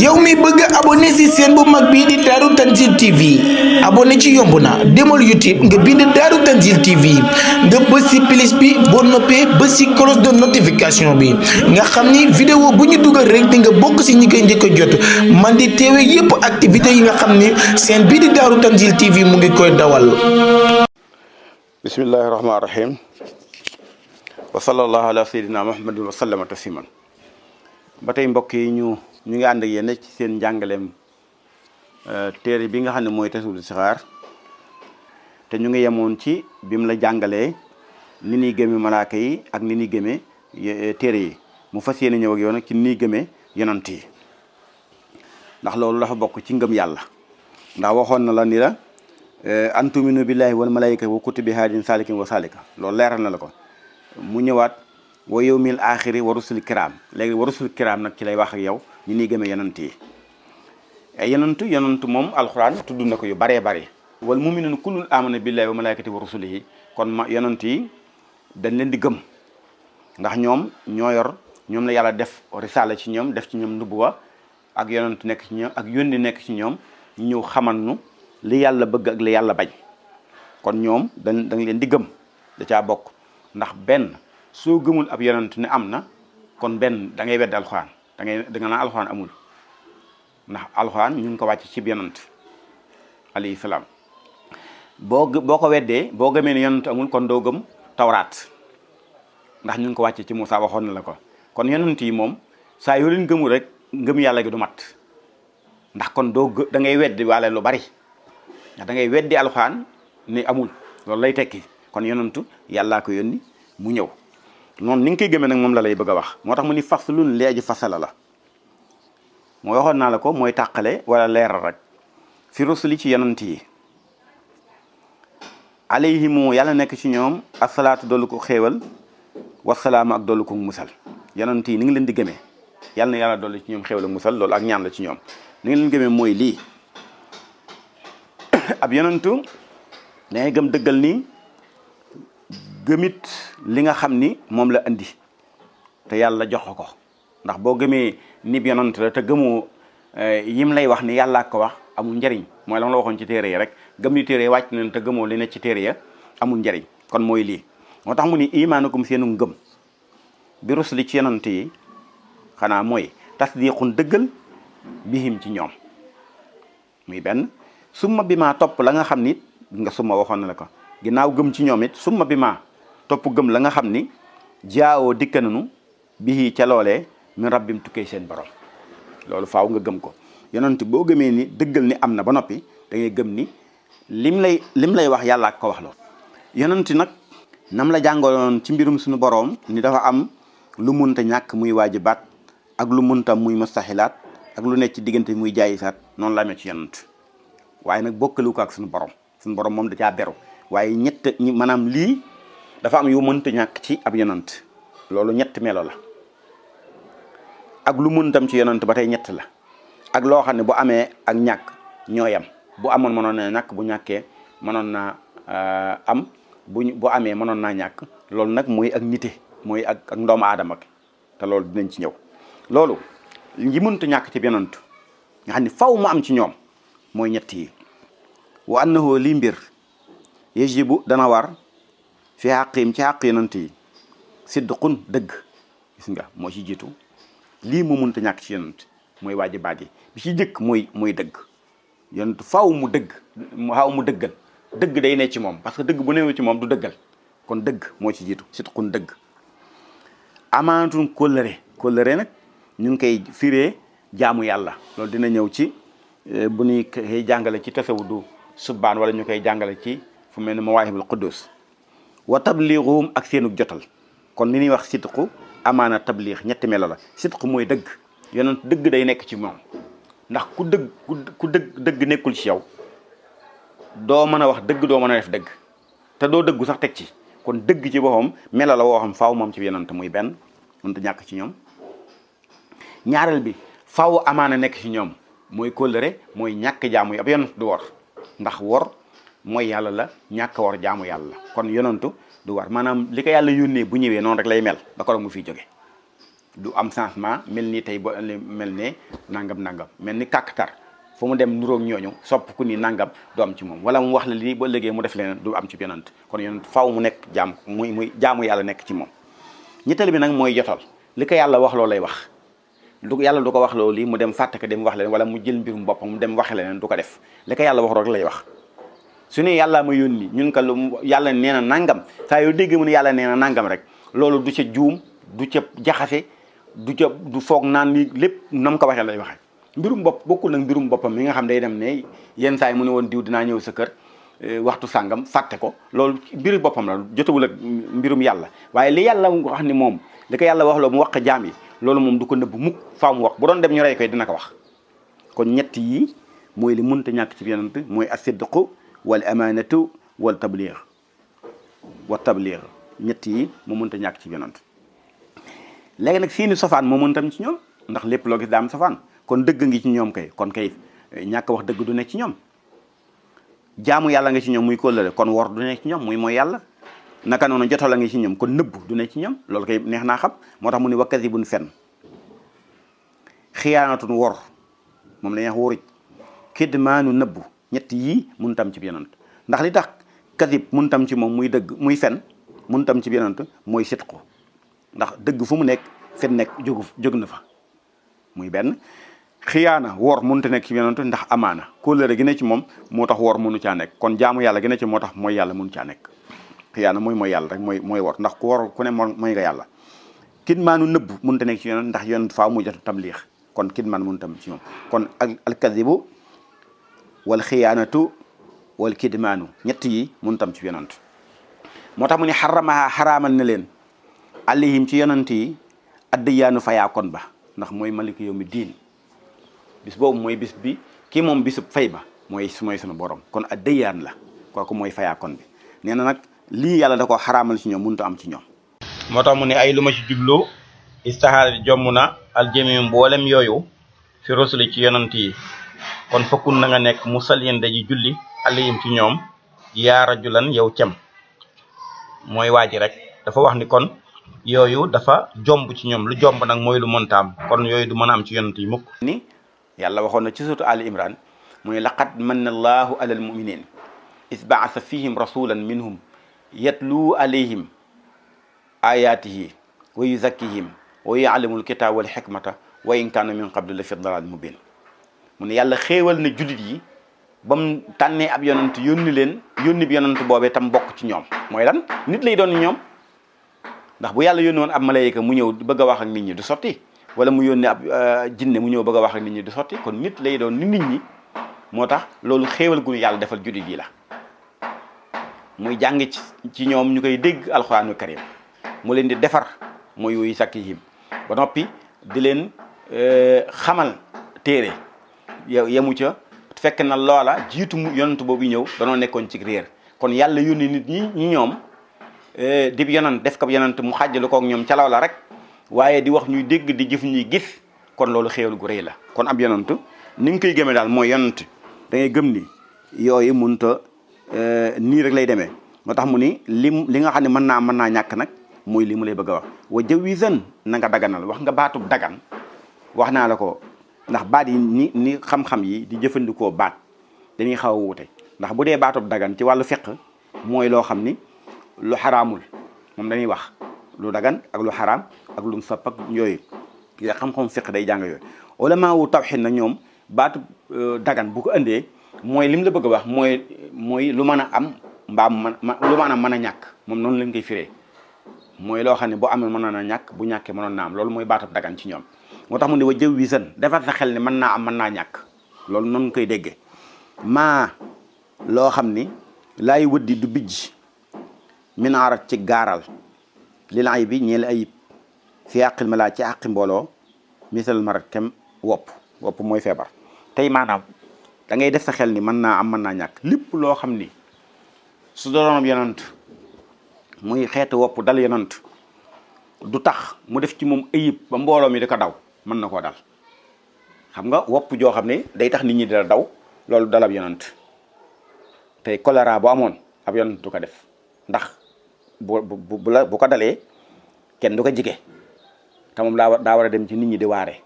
yow mi bëgg abonné ci chaîne bu mag bii di Darou Tanzil TV abonné ci yomb na demal YouTube nga bind Darou Tanzil TV nga bës ci plus bi boo noppee bës ci cloche de notification bi nga xam ni vidéo bu ñu dugal rek di nga bokk ci ñi koy njëkk a jot man di teewe yépp activité yi nga xam ni chaîne bii di Darou Tanzil TV mu ngi koy dawal. bismillahi rahmaani rahim wa sallallahu ala sayyidina muhammadin wa sallama tasliman. ba tey mbokk yi ñu ngi ànd ak yéen ci seen njàngaleem téere bi nga xam ne mooy Tasawudu Sixaar te ñu ngi yemoon ci bi mu la jàngalee ni ñuy gëme malaaka yi ak ni ñuy gëme téere yi mu fas yéene ñëw ak yow nag ci ni ñuy gëme yonant yi ndax loolu dafa bokk ci ngëm yàlla ndax waxoon na la ni la an tuminu billahi wal malaayika wa kutubi haadin salikin wa salika loolu leeral na la ko mu ñëwaat wa yawmil aaxiri wa rusul kiram léegi wa rusul kiram nag ci lay wax ak yow ñu ni gëmee yonant yi yonantu moom alxuraan tudd na ko yu baree bare wal mu'minuuna kullun amana billahi wa malaikati wa rusulihi kon yonant yi dañ leen di gëm ndax ñoom ñoom la yàlla def risaala ci ñoom def ci ñoom nubuwa ak yonant nekk ci ñoom ak yónni nekk ci ñoom ñu ñëw xamal nu li yàlla bëgg ak li yàlla bañ kon ñoom dañ leen di gëm da caa bokk ndax benn soo gëmul ab yonent ne am na kon benn da ngay weddi alxuraan da nga naan alxuraan amul ndax alxuraan ñu ngi ko wàcc ci yonent alayhi salaam boo ko weddee boo gëmee ne yonent amul kon doo gëm tawraat ndax ñu ngi ko wàcc ci Muusaa waxoon na la ko kon yonent yi moom saa yoo leen gëmul rek ngëm yàlla gi du mat ndax kon da ngay weddi waale lu bari ndax da ngay weddi alxuraan ne amul loolu lay tekki kon yonentu yàllaa ko yónni mu ñëw noonu ni nga koy gëmee nag moom la lay bëgg a wax moo tax mu ni faslun li aji fasala la mooy waxoon naa la ko mooy tàqale wala leeral rek fi rusuli ci yonent yi alayhimu yàlla nekk ci ñoom asalaatu dollu ko xéewal wasalaam ak dollu ko musal yonent yi ni ngi leen di gëmee yàlla na yàlla dollu ci ñoom xéewal ak musal loolu ak ñaan la ci ñoom ni ngi leen gëmee mooy lii ab yonentu dangay gëm dëggal nii gëmit li nga xam ni moom la indi te yàlla jox ko ndax boo gëmee nib yonant la te gëmoo yim lay wax ni yàllaa ko wax amul njariñ mooy la ma la waxoon ci téere yi rek gëm ni téere yi wàcc nañ te gëmoo li ne ci téere ya amul njariñ kon mooy lii moo tax mu ni imaanukum seenu ngëm bi rusuli ci yonant yi xanaa mooy tasdiqun dëggal bihim ci ñoom muy benn summa bi maa topp la nga xam ni nga summa waxoon na la ko ginnaaw gëm ci ñoom it summa bi maa topp gëm la nga xam ni jaawoo dikka nanu bii ca loolee min rabbim tukkee seen borom loolu faaw nga gëm ko yonent boo gëmee ni dëggal ni am na ba noppi da ngay gëm ni lim lay wax yàlla ak ko wax loolu yonent nag nam la jàngaloon ci mbirum suñu borom ni dafa am lu munta ñàkk muy waajibaat ak lu munta muy mustaxilaat ak lu nekk ci diggante muy jaayisaat noonu la amee ci yonent waaye nag bokkalu ko ak suñu borom moom da caa beru waaye maanaam lii dafa am yu mënta ñàkk ci ab yonant loolu ñett melo la ak lu mëntam ci yonant ba tey ñett la ak loo xam ne bu amee ak ñàkk ñoo yam bu amoon mënoon na ñàkk bu ñàkkee mënoon naa am bu amee mënoon naa ñàkk loolu nag mooy ak nite mooy ak ndoomu aadama te loolu dinañ ci ñëw loolu yi mënta ñàkk ci yonant nga xam ne faw mu am ci ñoom mooy ñett yi wa annahu lii mbir yajibu dana war fi xàqim ci xàq yonant yi sidqun dëgg gis nga moo ci jiitu lii mu mënta ñàkk ci yonant mooy waajibaat yi bi ci jëkk mooy dëgg yonant faaw mu dëggal dëgg day ne ci moom parce que dëgg bu newu ci moom du dëggal kon dëgg moo ci jiitu sidqun dëgg amaanatun kóllëre nag ñu ngi koy firee jaamu yàlla loolu dina ñëw ci bu ñuy koy jàngale ci tasawudu subbaan wala ñu koy jàngale ci fu mel ne mawaahibul quddus wa tabliixuhum ak seenu jotal kon ni ñuy wax sidqu amaana tabliix ñetti melo la sidqu mooy dëgg yonent dëgg day nekk ci moom ndax ku dëgg nekkul ci yow doo mën a wax dëgg doo mën a def dëgg te doo dëggu sax teg ci kon dëgg ci boppam melo la woo xam faaw moom ci yonent muy benn mënut a ñàkk ci ñoom ñaareel bi faaw amaana nekk ci ñoom mooy kóllëre mooy ñàkk jaamu yi ab yonent du wor ndax wor mooy yàlla la ñàkk war jaamu yàlla kon yonantu du war maanaam li ko yàlla yónnee bu ñëwee noonu rek lay mel da ko mu fiy jóge du am changement mel ni tey ba mel ne nangam mel ni kàkkatar fu mu dem nuróog ñooñu sopp ku ni nangam du am ci moom wala mu wax la lii ba léegi mu def leneen du am ci yonent kon yonent faw mu nekk jaam muy jaamu yàlla nekk ci moom. ñetteel bi nag mooy jotal li ko yàlla wax loo lay wax yàlla du ko wax loolu lii mu dem fàtte ko dem wax leneen wala mu jël mbirum boppam mu dem waxe leneen du ko def li ko yàlla wax rek lay wax. su ne yàlla ma yónni ñun ka lu yàlla nee na nangam saa yoo dégg mu ne yàlla nee na nangam rek loolu du ca juum du ca jaxase du foog naan ni lépp nam ko waxee lay waxee. mbirum bopp bokkul nag mbirum boppam mi nga xam day dem ne yenn saa yi mu ne woon diw dinaa ñëw sa kër waxtu sàngam fàtte ko loolu mbiru boppam la jotewul ak mbirum yàlla waaye li yàlla wax ni moom li ko yàlla wax loo mu wax ko jaam yi loolu moom du ko nëbb mukk faaw mu wax bu doon dem ñu rey koy dina ko wax. kon ñett yi mooy li mënta ñàkk ci yonent mooy as-sidqu wal amaanatu wal tabliir ñett yi mu mënta ñàkk ci yonent. léegi nag seeni sofaan moo mën tam ci ñoom ndax lépp loo gis daa am sofaan kon dëgg ngi ci ñoom kay kon kay ñàkk wax dëgg du nekk ci ñoom jaamu yàlla nga ci ñoom muy kóllëre kon wor du nekk ci ñoom muy mooy yàlla naka noonu jotal la nga ci ñoom kon nëbb du nekk ci ñoom loolu kay neex naa xam moo tax mu ne wa kadibun fen xiyaanatun wor moom la ñuy wax wuruj kidmaanu nëbb ñett yii mun tam ci yonent ndax li tax kadib mun tam ci moom muy dëgg muy fen mun tam ci yonent mooy sidqu ndax dëgg fu mu nekk fen nekk jóg na fa muy benn xiyaana wor mënut a nekk ci yonent ndax amaana kóllëre gi ne ci moom moo tax wor mënu caa nekk kon jaamu yàlla gi ne ci moo tax mooy yàlla mënu caa nekk xiyaana mooy yàlla rek mooy wor ndax ku wor ku ne mooy nga yàlla kidmaanu nëbb mënut a nekk ci yonent ndax yonent faaw mu jot tabliix kon kidmaan mënut a ci moom kon al kadibu wal xiyaanatu wal kidmaanu ñett yi mënut a ci yonent moo tax mu ne xaraamal na leen alayhim ci yonent yi addiyaanu fayaakon ba ndax mooy malik yawmi diin bis boobu mooy bis bi kii moom bisub fay ba mooy sunu borom kon addiyaan la kooku mooy fayaakon bi nee na nag lii yàlla da ko xaraamal ci ñoom mënut a am ci ñoom. moo tax mu ne ay lu ma ci jublu istahaar jomm na aljami mboolem yooyu fi rusuli ci yonent yi kon fakkun na nga nekk musalliyan daji julli alayhim ci ñoom yaa rajulan yow cem mooy waaji rek dafa wax ni kon yooyu dafa jomb ci ñoom lu jomb nag mooy lu montaam kon yooyu du mën a am ci yonent yi mukk ni yàlla waxoon na ci suratu Ali Imran mu ne laqad manna allahu ala almuminin is baasa fihim rasulan minhum yatlu alayhim ayatihi wa yuzakkihim wa yuallimul kitaba wal hikmata wa in kaana min qablu la fi dalal mubin mu ne yàlla xéewal na jullit yi ba mu tànnee ab yonent yónni bi yonent boobee tam bokk ci ñoom mooy lan nit lay doon ñoom ndax bu yàlla yónni woon ab malayka mu ñëw bëgg a wax ak nit ñi du sotti wala mu yónni ab jinne mu ñëw bëgg a wax ak nit ñi du sotti kon nit lay doon ni nit ñi moo tax loolu xéewal gu yàlla defal jullit yi la muy jàng ci ñoom ñu koy dégg alxuraanu karim mu leen di defar mooy woyu sakkihim ba noppi di leen xamal téere yemu ca fekk na loola jiitu mu yonent boobu ñëw danoo nekkoon ci réer kon yàlla yónni nit ñi ñoom dib yonent def ko yonent mu xàjjale kook ñoom ca loola rek waaye di wax ñuy dégg di jëf ñuy gis kon loolu xéewal gu rëy la kon ab yonent ni nga koy gëmee daal mooy yonent da ngay gëm ni yooyu mënta nii rek lay demee moo tax mu ni li nga xam ne mën naa ñàkk nag mooy li mu lay bëgg a wax wa jawizan na nga daganal wax nga baatub dagan wax naa la ko ndax baat yi ni xam-xam yi di jëfandikoo baat dañuy xaw a wuute ndax bu dee baatub dagan ci wàllu fiq mooy loo xam ni lu xaraamul moom dañuy wax lu dagan ak lu xaraam ak lu sopp ak yooyu xam-xam fiq day jàng yooyu ulama wu tawhid na ñoom baatub dagan bu ko indee mooy lim la bëgg a wax mooy lu mën a am mbaam lu mën a mën a ñàkk moom noonu lañ koy firee mooy loo xam ne bu amee mënoon a ñàkk bu ñàkkee mënoon naa am loolu mooy baatub dagan ci ñoom moo tax mu ne wa jëw wi sën defar sa xel ne mën naa am mën naa ñàkk loolu noonu koy déggee maa loo xam ni laay wëddi du bijj minaarat ci gaaral lil ay bi ñeel ayib fi àqil ma laa ci àqi mbooloo misal marat kem wopp mooy feebar tey maanaam da ngay def sa xel ni mën naa am mën naa ñàkk lépp loo xam ni su doonam yonant muy xeetu wopp dal yonant du tax mu def ci moom ayib ba mbooloo mi di ko daw mën na koo dal xam nga wopp joo xam ne day tax nit ñi di la daw loolu dal ab yonant tey choléra bu amoon ab yonant du ko def ndax bu ko dalee kenn du ko jige te moom daa war a dem ci nit ñi di waare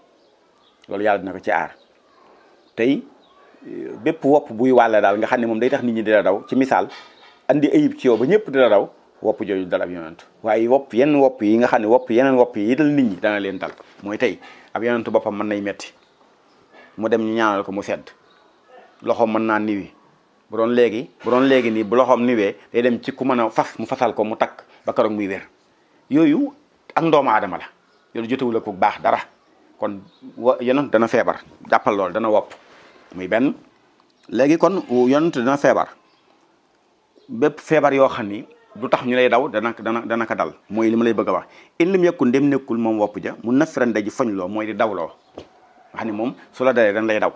loolu yàlla dina ko ci aar tey bépp wopp buy wàlle daal nga xam ne moom day tax nit ñi di la daw ci misaal andi ayib ci yow ba ñëpp di la daw wopp jooju dal ab yonent waaye yenn wopp yi nga xam ne yeneen wopp yi dal nit ñi dana leen dal mooy tey ab yonent boppam mën nay metti mu dem ñu ñaanal ko mu sedd loxoom mën naa niwi bu doon léegi nii bu loxoom niwee day dem ci ku mën a fas mu fasal ko mu takk ba keroog muy wér yooyu ak ndoomu aadama la yoolu jotewul ak ku baax dara kon yonent dana feebar jàppal loolu dana wopp muy benn léegi kon yonent dana feebar bépp feebar yoo xam ni du tax ñu lay daw dana ko dal mooy li ma lay bëgg a wax in lim yekkul ndem nekkul moom wopp ja mu nafiran daji foñ loo mooy di dawloo wax ni moom su la dalee dañ lay daw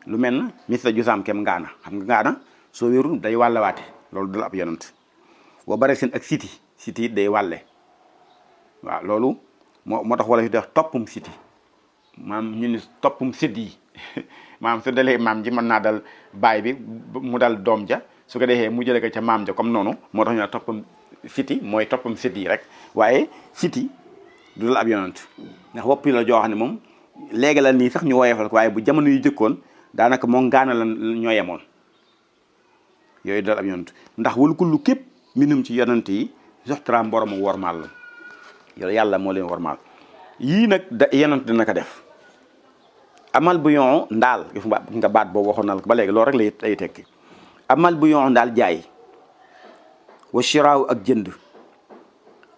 lu mel na mis la jusaam kem ngaana xam nga ngaana soo wérul day wàllawaate loolu dal ab yonent boo bare seen ak siti day wàlle waaw loolu moo tax wala fi def toppum siti maam ñu ni toppum sit yi maam su dalee maam ji mën naa dal baay bi mu dal doom ja su ko defee mu jëlee ko ca maam ja comme noonu moo tax ñu toppam siti mooy toppam sit yi rek waaye siti du dal ab yonent ndax wopp la joo xam ne moom léegi la nii sax ñu woyefal ko waaye bu jamono yu jëkkoon daanaka moo ngaana la ñoo yemoon yooyu dal ab yonent ndax wala kullu képp minum ci yonent yi joxtaraam borom wormaal la yow yàlla moo leen wormaal yii nag yonent dina ko def amal bu yon ndaal gis nga baat boobu waxoon na la ko ba léegi loolu rek lay tekki amal bu yon ndaal jaay wa shiraaw ak jënd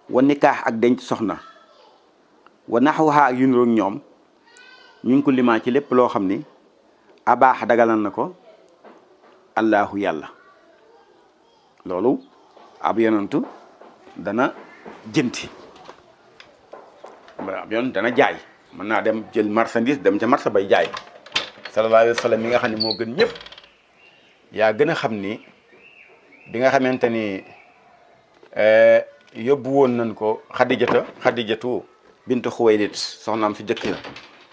wa nikaax ak denc soxna wa naxwaha ak yu niroog ñoom ñu ngi ko limaa ci lépp loo xam ni abaax dagalal na ko allahu yàlla loolu ab yonentu dana jënti ab yonent dana jaay mën naa dem jël marchandise dem ca marché bay jaay sallallahu alayhi wa sallam mi nga xam ne moo gën ñëpp yaa gën a xam ni bi nga xamante ni yóbbu woon nañ ko xadijatu bintu xuwaylid soxnaam si jëkki la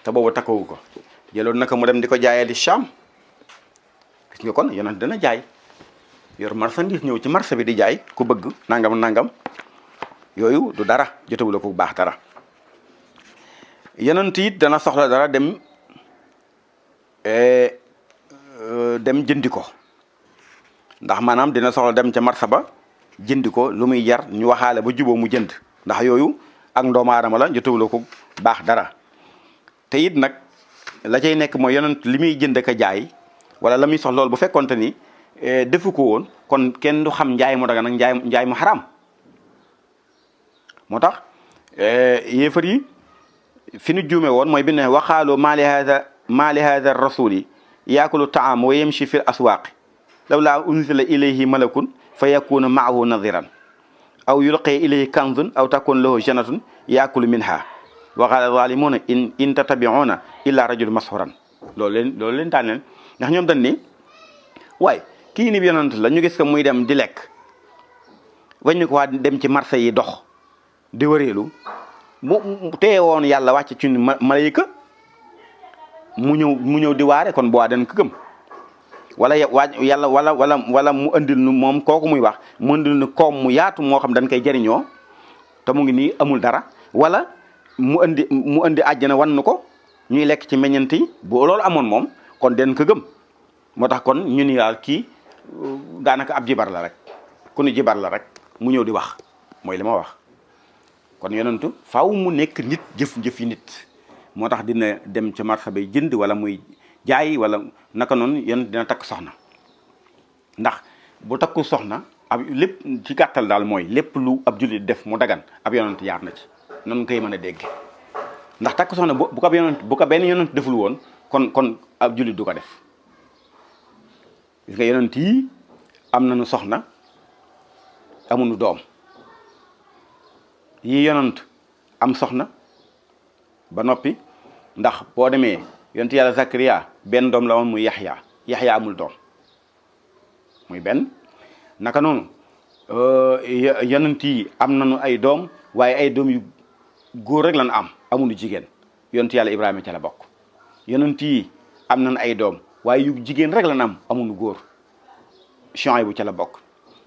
te boobu takkawu ko jëloon naka mu dem di ko jaayee di Sham gis nga kon yonent dana jaay yor marchandise ñëw ci marché bi di jaay ku bëgg nangam yooyu du dara jotewula ko bu baax dara yonent it dana soxla dara dem jëndi ko ndax maanaam dina soxla dem ca marché ba jëndi ko lu muy jar ñu waxaale ba juboo mu jënd ndax yooyu ak ndoomu aadama la jotewula ko baax dara te it nag la cay nekk mooy yonent li muy jënd ka jaay wala la muy soxla loolu bu fekkonte ni defu ko woon kon kenn du xam njaay mu dagan nag njaay mu xaram moo tax yéefar yi fi nu juume woon mooy bi ne waxaaloo maali hada rasuli yaakulu taam wa yamshi fi l aswaaqi lawlaa unzila ilayhi malakun fa yakuna maahu nadiran aw yulqee ilayhi kanzun aw takun lahu jannatun yaakulu minha wa qaala zalimuna in tattabi'una illa rajul mashuran loolu leen tànneen ndax ñoom dañ ni waaye kii ni yonent la ñu gis ko muy dem di lekk waññu ko waa dem ci marché yi dox di wëreelu mu teye woon yàlla wàcc ci malayka mu ñëw di waare kon boo den ko gëm wala yàlla wala mu andil nu moom kooku muy wax mu andil nu koom mu yaatu moo xam dañ koy jëriñoo te mu ngi nii amul dara wala mu andi àjjana wan nu ko ñuy lekk ci meññant yi bu loolu amoon moom kon den ko gëm moo tax kon ñu ni daal kii daanaka ab jibar la rek ku ni jibar la rek mu ñëw di wax mooy li ma wax kon yonentu faaw mu nekk nit jëf yi nit moo tax dina dem ca marché bay jënd wala muy jaay wala naka noonu yonent dina takk soxna ndax bu takku soxna ab lépp ci gàttal daal mooy lépp lu ab jullit def mu dagan ab yonent yaar na ci noonu koy mën a dégg ndax takk soxna bu ko benn yonent deful woon kon ab jullit du ko def gis nga yonent yi am nañu soxna amuñu doom yi yonent am soxna ba noppi ndax boo demee yonent yàlla Zakariya benn doom la woon muy Yaxya amul doom muy benn naka noonu yonent yi am nañu ay doom waaye ay doom yu góor rek lañu am amuñu jigéen yonent yàlla Ibrahima ca la bokk yonent yi am nañu ay doom waaye yu jigéen rek lañu am amuñu góor Shuaybu ca la bokk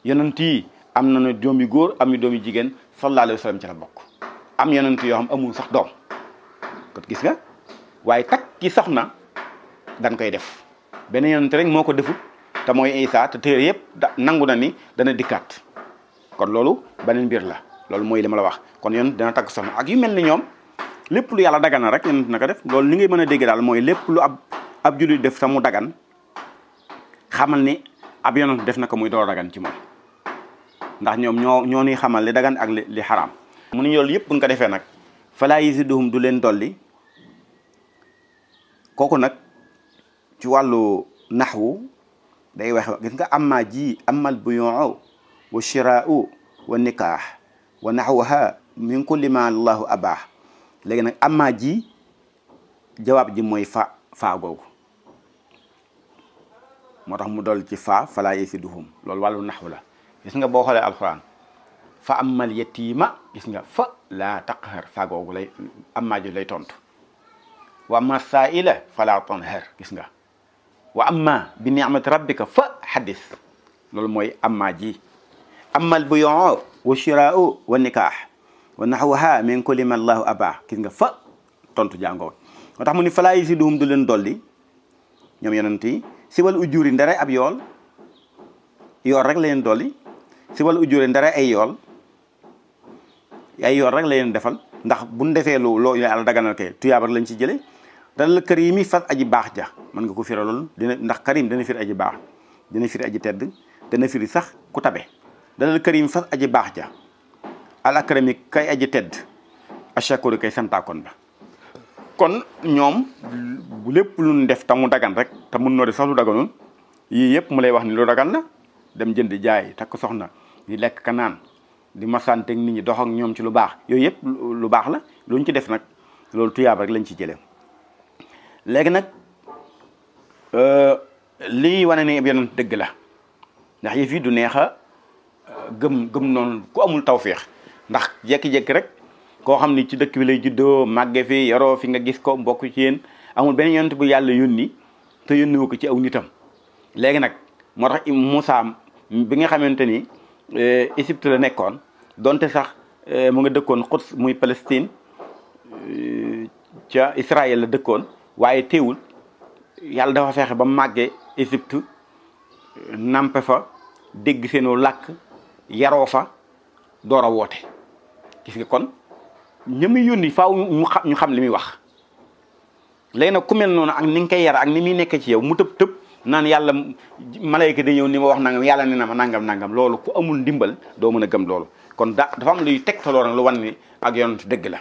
yonent yi am nañu doom yu góor am yu doom yu jigéen sallallahu alayhi wa sallam ca la bokk am yonent yoo xam amul sax doom kon gis nga waaye takk ki soxna dañ koy def benn yonent rek moo ko defut te mooy Isa te téere yëpp nangu na ni dana dikkaat kon loolu beneen mbir la loolu mooy li ma la wax kon yonent dana takk soxna ak yu mel ni ñoom lépp lu yàlla dagan na rek yonent na ko def loolu li ngay mën a dégg daal mooy lépp lu ab jullit def te mu dagan xamal ni ab yonent def na ko muy door dagan ci moom ndax ñoom ñoo ñuy xamal li dagan ak li xaraam mu ni loolu yëpp buñ ko defee nag falaa yasiduhum du leen dolli kooku nag ci wàllu naxwu day wax gis nga amma ji amal buyuu wa shiraau wa nikaax wa naxwaha min kulli ma allahu abaax léegi nag amma ji jawaab ji mooy faa googu moo tax mu dolli ci falaa yasiduhum loolu wàllu naxwu la gis nga boo xoolee alquran fa amal yatiima gis nga fa laa taqhar faa googu lay amma ji lay tontu wa amma saa'ila falaa tanhar gis nga wa amma bi ni'mati rabbika fa xaddis loolu mooy amma ji amal buyuu wa shiraau wa nikaax wa naxwaha min kulli ma allahu abaa gis nga fa tontu jàngoo moo tax mu ni falaa yasiduhum du leen dolli ñoom yonent yi si wal ujuri ndare ab yool rek la leen dolli si wal ujuri ndare ay yool rek la leen defal ndax buñ defee loo yàlla daganal kay tuyaab rek lañ ci jële dal karim yi fas aji baax ja mën nga ko firi loolu dina ndax karim dana firi aji baax dina firi aji tedd dana firi sax ku tabe dalal karim fas aji baax ja al akrami kay aji tedd ashakuru kay santaakoon ba kon ñoom bu lépp lu ñu def te mu dagan rek te mun noo def sax lu daganul yii yëpp mu lay wax ni lu dagan la dem jënd jaay takk soxna di lekk ka naan di masanteeg nit ñi dox ak ñoom ci lu baax yooyu yëpp lu baax la lu ñu ci def nag loolu tuyaab rek lañ ci jëlee léegi nag lii wane ne yonent dëgg la ndax yëf yi du neex a gëm noonu ku amul tawféex ndax jékki-jékki rek koo xam ni ci dëkk bi lay juddoo màgge fi yaroo fi nga gis ko mbokk ci yéen amul benn yonent bu yàlla yónni te yónniwu ko ci aw nitam léegi nag moo tax Moussa bi nga xamante ni Égypte la nekkoon donte sax mu nga dëkkoon Quds muy Palestine ca Israël la dëkkoon waaye teewul yàlla dafa fexe ba màggee Égypte nampe fa dégg seenu làkk yaroo fa door a woote gis nga kon ñi muy yónni faaw ñu xam li muy wax léegi nag ku mel noonu ak ni nga koy yara ak ni muy nekk ci yow mu tëb naan yàlla malayka di ñëw ni ma wax nangam yàlla ne na ma nangam loolu ku amul ndimbal doo mën a gëm loolu kon dafa am luy tegtaloo nag lu wan ni ak yonent dëgg la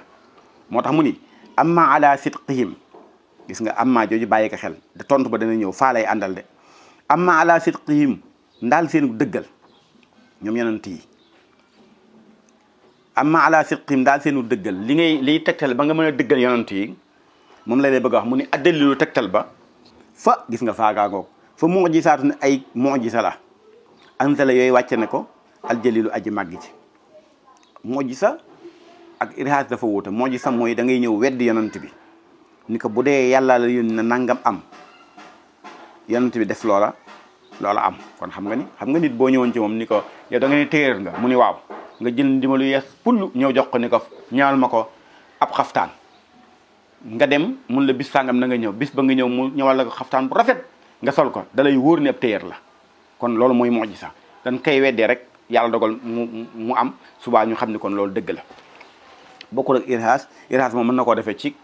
moo tax mu ni amma ala sidqihim gis nga amma jooju bàyyi ko xel de tontu ba dana ñëw faa lay àndal de amma ala sidqihim ndaal seenu dëggal ñoom yonent yi amma ala sidqihim daal seenu dëggal liy tegtal ba nga mën a dëggal yonent yi moom la lay bëgg a wax mu ni addalilu tegtal ba fa gis nga faagaagoog fa mujisaatu ne ay mujisa la anzala yooyu wàcce ne ko aljalilu aji màgg ci mujisa ak irhaas dafa wuute mujisa mooy da ngay ñëw weddi yonent bi ni ko bu dee yàlla la yónni na nangam am yonent bi def loola am kon xam nga nit boo ñëwoon ci moom ni ko yow da nga ne téer nga mu ni waaw nga jël ndimalu yees pull ñëw jox ko ni ko ñaal ma ko ab xaftaan nga dem mun la bis sàngam na nga ñëw bis ba nga ñëw mu ñëwal la ko xaftaan bu rafet nga sol ko dalay wóor ni ab téer la kon loolu mooy mujisa dañ koy weddee rek yàlla dogal mu am subaa ñu xam ni kon loolu dëgg la bokkul ak irhaas moom mën na koo defee ci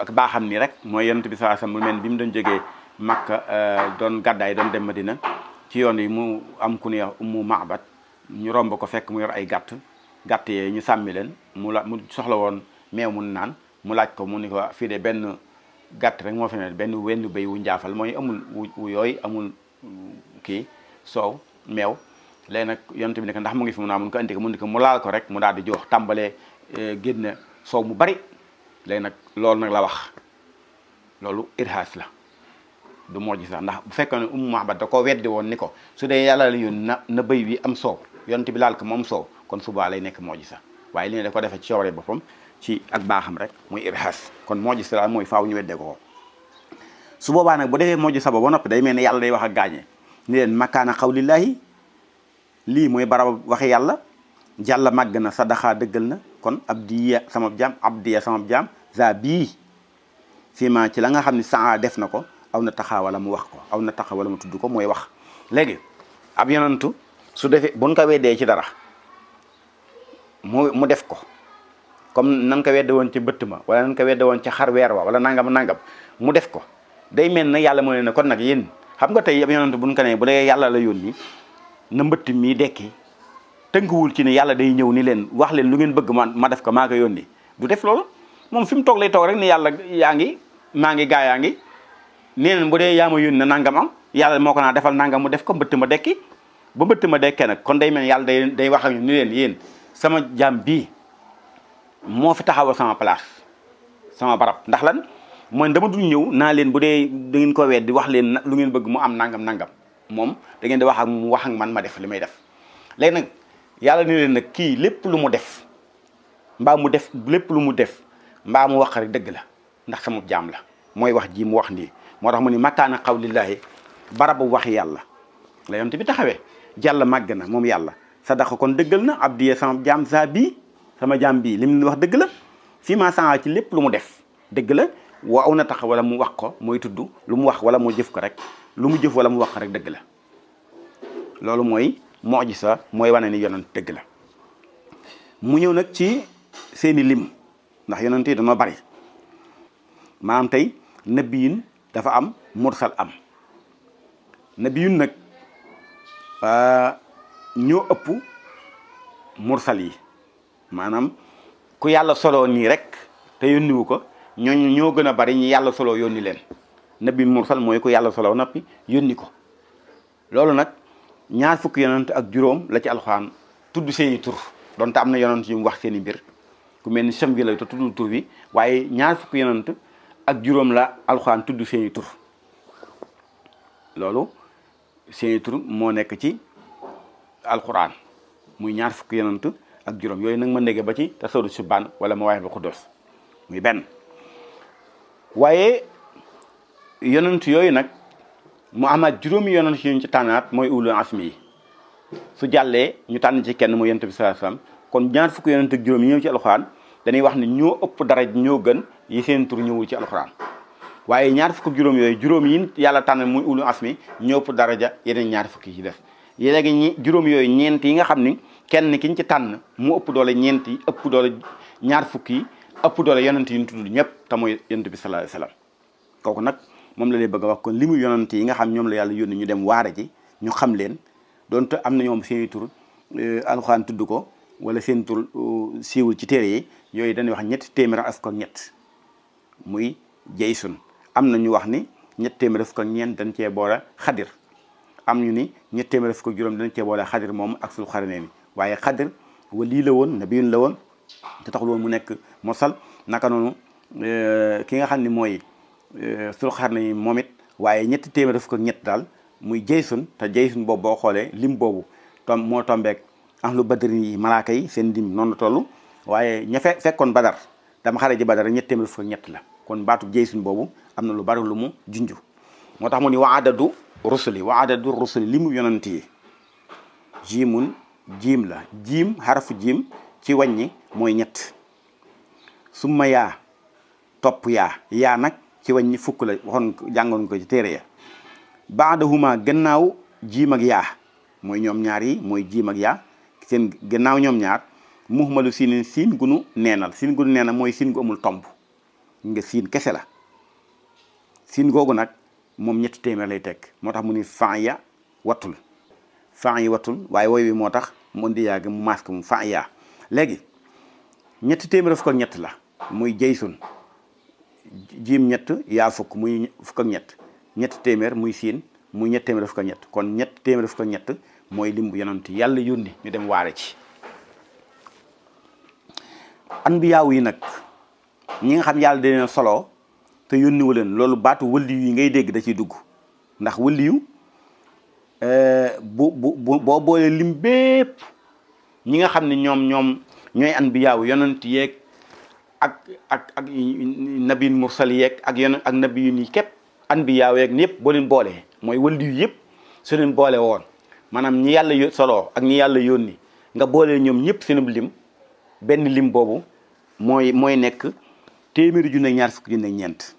ak baaxam ni rek mooy yonent bi sallallahu alayhi wasallam mu mel bi mu doon jógee Makka doon gàddaay doon dem Madina ci yoon yi mu am ku ne Ummu Ma'bad ñu romb ko fekk mu yor ay gàtt yee ñu sàmmi leen mu soxla woon meew mun naan mu laaj ko mu ni ko fii de benn gàtt rek moo fi ne wenn béy wu njaafal mooy amul wu yooyu amul kii soow meew léegi nag yonent bi ne ko ndax mu ngi fi mu naa mun ko andi ko mu ni ko mu laal ko rek mu daal di jox tàmbalee génn soow mu bari léegi nag loolu nag la wax loolu irhaas la du mujisa ndax bu fekkee ne Ummu Ma'bad da koo weddi woon ni ko su dee yàlla la yoon na béy wi am soow yonent bi laal ko moom soow kon subaa lay nekk mujisa waaye li ne da ko defee ci coobare boppam ci ak baaxam rek muy irhaas kon mujisa daal mooy faaw ñu weddee ko su boobaa nag bu defee mujisa ba noppi day mel ne yàlla day wax ak gaañe ni leen makaana xawlillaahi lii mooy barab waxe yàlla jàlla màgg na sadaxa dëggal na kon abdiya sama jaam abdiya sama jaam za bii fii ma ci la nga xam ne saa def na ko aw na taxaa wala mu wax ko aw na taxa wala mu tudd ko mooy wax. léegi ab yonantu su defee buñ ko weddee ci dara mu def ko comme nan ko wedde woon ci bëtt ma wala nan ko wedde woon ci xar weer wa wala nangam mu def ko day mel na yàlla moo ne kon nag yéen xam nga tey ab yonantu buñ ko ne bu dee yàlla la yónni na mbëtt mii dekki tënkuwul ci ne yàlla day ñëw ni leen wax leen lu ngeen bëgg ma def ko maa ko yónni du def loolu moom fi mu toog lay toog rek ni yàlla yaa ngi maa ngi gaa yaa ngi nee na bu dee yaa ma yónni na nangam am yàlla moo ko naa defal nangam mu def ko mbëtt ma dekki ba mbëtt ma dekkee nag kon day mel yàlla day wax ak ñu ni leen yéen sama jaam bii moo fi taxawal sama place sama barab ndax lan mooy dama dul ñëw naa leen bu dee da ngeen ko weddi wax leen lu ngeen bëgg mu am nangam moom da ngeen di wax ak mu wax ak man ma def li may def léegi nag yàlla ni leen nag kii lépp lu mu def mbaa mu def lépp lu mu def mbaa mu wax rek dëgg la ndax sama jaam la mooy wax ji mu wax nii moo tax mu ni makaana qawlillaahi barabu wax yàlla la yonent bi taxawee jàll màgg na moom yàlla sadaqa kon dëggal na abdiya sama jaam sa bii sama jaam bii li mu wax dëgg la fii ma saa ci lépp lu mu def dëgg la wa aw na tax wala mu wax ko mooy tudd lu mu wax wala mu jëf ko rek lu mu jëf wala mu wax ko rek dëgg la loolu mooy mu'jiza mooy wane ni yonent dëgg la mu ñëw nag ci seeni lim ndax yonent yi dañoo bari maanaam tey nabiyin dafa am mursal am nabiyun nag ñoo ëpp mursal yi maanaam ku yàlla solo nii rek te yónniwu ko ñooñu ñoo gën a bari ñi yàlla solo yónni leen nabi mursal mooy ku yàlla solo noppi yónni ko loolu nag ñaar fukki yonent ak juróom la ci alxuraan tudd seeni tur donte am na yonent yu mu wax seeni mbir ku mel ni sem bi la te tuddul tur bi waaye ñaar fukki yonent ak juróom la alxuraan tudd seeni tur loolu seeni tur moo nekk ci alxuraan muy ñaar fukki yonent ak juróom yooyu nag ma ndege ba ci tasawudu subaan wala mawaahibul quddus muy benn waaye yonent yooyu nag mu amaat juróomi yonent yu ñu ci tànnaat mooy ulul asmi yi su jàllee ñu tànn ci kenn mooy yonent bi sallallahu alayhi wasallam kon ñaar fukki yonent ak juróom yi ñëw ci alxuraan dañuy wax ne ñoo ëpp dara ñoo gën yi seen tur ñëwul ci alxuraan waaye ñaar fukki juróom yooyu juróom yi yàlla tànn muy ulul asmi ñoo ëpp daraja yeneen ñaar fukki yi def léegi ñi juróom yooyu ñeent yi nga xam ni kenn ki ñu ci tànn mu ëpp doole ñeent yi ëpp doole ñaar fukki yi ëpp doole yonent yi ñu tudd ñëpp te mooy yonent bi sallallahu alayhi wasallam kooku nag moom la lay bëgg a wax kon li mu yonent yi nga xam ñoom la yàlla yónni ñu dem waare ji ñu xam leen donte am na ñoom seeni tur alxuraan tudd ko wala seen tur siiwul ci téere yi yooyu dañuy wax ñetti téeméer ak fukk ak ñett muy jaysun am na ñu wax ni ñetti téeméer fukk ak ñeent dañ cee boole xadir am ñu ni ñetti téeméer fukk ak juróom dañ cee boole xadir moom ak sul xarineen waaye xadir wali la woon nabiyun la woon te taxul woon mu nekk mosal naka noonu ki nga xam ni mooy sul xarineen moom it waaye ñetti téeméer fukk ak ñett daal muy jaysun te jaysun boobu boo xoolee lim boobu moo tombeek ahlu badri yi malaaka yi seen lim noonu la toll waaye ña fekkoon badar dama xare ji badar ñetti téeméer fukk ak ñett la kon baatu jaysun boobu am na lu bari lu mu junju moo tax mu ni wa adadu rusuli li mu yonent yi jiimun jiim la jiim xarafu jiim ci wàññi mooy ñett summa yaa topp yaa nag ci wàññi fukk la waxoon jàngoon ko ci téere ya baadahuma gannaaw jiim ak yaa mooy ñoom ñaar yi mooy jiim ak yaa seen gannaaw ñoom ñaar muhmalu siin siin gunu neenal siin gunu neenal mooy siin gu amul tomb nga siin kese la siin googu nag moom ñetti téeméer lay tekk moo tax mu ni fan ya wattul waaye woy wi moo tax mu indi yaa gi mu masque mu fan ya léegi ñetti téeméer fukk ak ñett la muy jaysun jiim ñett yaa fukk muy fukk ak ñett ñetti téeméer muy siin muy ñetti téeméer fukk ak ñett kon ñetti téeméer fukk ak ñett mooy limbu yonent yàlla yónni ñu dem waare ci anbiyaaw yi nag ñi nga xam yàlla dina solo te yónniwu leen loolu baatu wëliyu yi ngay dégg da ciy dugg ndax wëliyu boo boolee lim bépp ñi nga xam ne ñoom ñooy anbiyaaw yonent yeeg ak nabiyin mursal yeeg ak yonent ak nabiyun yi képp anbiyaaw yeeg ñëpp boo leen boolee mooy wëliyu yëpp su leen boole woon maanaam ñi yàlla solo ak ñi yàlla yónni nga boolee ñoom ñëpp seen lim benn lim boobu mooy nekk téeméeri junne ak ñaar fukki junne ak ñeent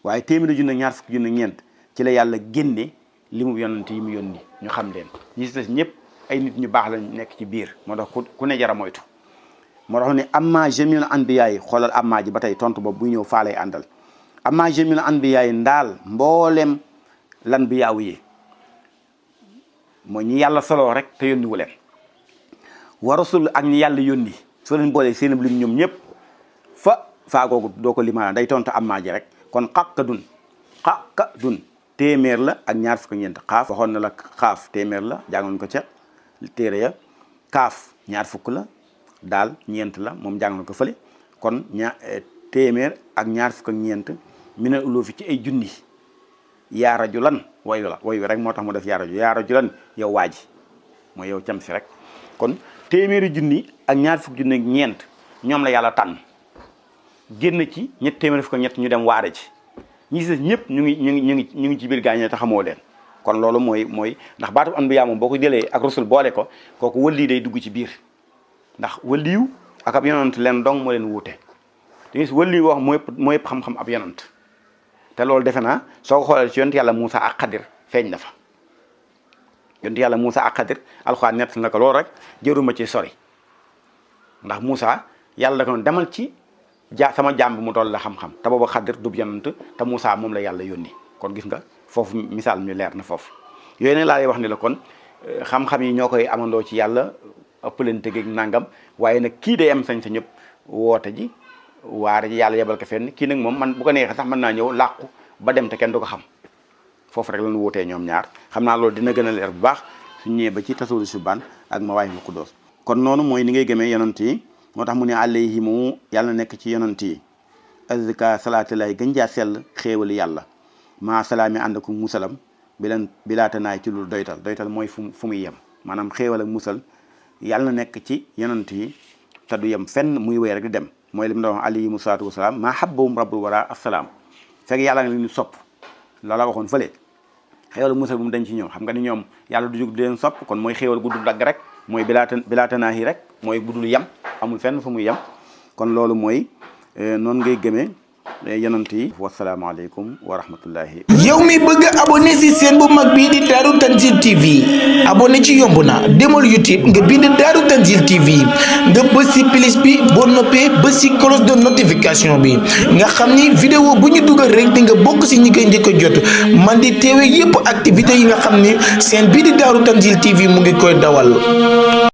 waaye téeméeri junne ak ñaar fukki junne ak ñeent ci la yàlla génne limu yonent yi mu yónni ñu xam leen ñi ci des ñëpp ay nit ñu baax lañ nekk ci biir moo tax ku ne jara moytu moo tax ne amma jamil anbiya yi xoolal amma ji ba tey tontu boobu buy ñëw faa lay àndal amma jamil anbiya yi ndaal mboolem lan bi yaaw yi mooy ñi yàlla soloo rek te yónni wu leen wa rasul ak ñi yàlla yónni soo leen boolee seen lim ñoom ñëpp faa googu doo ko limaana day tontu amma ji rek kon xàqa dun téeméer la ak ñaar fukk ñeent xaaf waxoon na la xaaf téeméer la jàngoon ko ca téere ya kaaf ñaar fukk la daal ñeent la moom jàngoon ko fële kon téeméer ak ñaar fukk ak ñeent mi ne uloo fi ci ay junni yaa rajulan wayu rek moo tax mu def yaa rajulan yow waaji mooy yow cam si rek kon téeméeri junni ak ñaar fukk junni ak ñeent ñoom la yàlla tànn génn ci ñett téeméeri fukk ak ñett ñu dem waare ci ñi si ñëpp ñu ngi ci biir gaañee te xamoo leen kon loolu mooy ndax baatu anbiya moom boo ko jëlee ak rusul boole ko kooku wëlli day dugg ci biir ndax wëlliw ak ab yonant leen dong moo leen wuute te gis wëlliw wax mooy yëpp xam-xam ab yonant te loolu defe naa soo ko xoolee ci yonent yàlla Moussa ak Xadir feeñ na fa yonent yàlla Moussa ak Xadir alxuraan nett na ko loolu rek jëruma ci sori ndax Moussa yàlla da ko demal ci sama jaam bi mu toll la xam-xam te booba Xadir dub yonant te Moussa moom la yàlla yónni kon gis nga foofu misaal mi leer na foofu yooyu nag laa lay wax ni la kon xam-xam yi ñoo koy amandoo ci yàlla ëppalante gi nangam waaye nag kii day am sañ sa ñëpp woote ji waare ji yàlla yebal ko fenn kii nag moom man bu ko neexee sax mën naa ñëw làqu ba dem te kenn du ko xam foofu rek lañu wutee ñoom ñaar xam naa loolu dina gën a leer bu baax suñ ñëwee ba ci tasawudu subaan ak Mawaahibul Quddus kon noonu mooy ni ngay gëmee yonant yi moo tax mu ne alayhimu yàlla nekk ci yonant yi azka salaatu lay gën jaa sell xéewali yàlla maa salaami ànd ko musalam bi laata naay ci lu doytal mooy fu muy yem maanaam xéewal ak musal yàlla na nekk ci yonant yi te du yem fenn muy wéy rek di dem mooy li mu doon wax alayhimu salaatu wasalaam maa habbahum rabbul wara assalaam fekk yàlla nga leen di sopp loola waxoon fële xéewal musal bu mu dañ ci ñoom xam nga ni ñoom yàlla du jóg di leen sopp kon mooy xéewal gu dul dagg rek mooy bilaata naahi rek mooy bu dul yem amul fenn fu muy yem kon loolu mooy noonu ngay gëmee yonent yi wasalaamaaleykum wa rahmatullahi. yow mi bëgg a abonné si seen bu mag bii di Daaru Tanzil TV abonné ci yomb na demal YouTube nga bind Daaru Tanzil TV nga bës si plus bi boo noppee bës si cloche de notification bi nga xam ni vidéo bu ñu dugal rek di nga bokk si ñi koy njëkk a jot man di teewe yépp activité yi nga xam ni seen bii di Daaru Tanzil TV mu ngi koy dawal.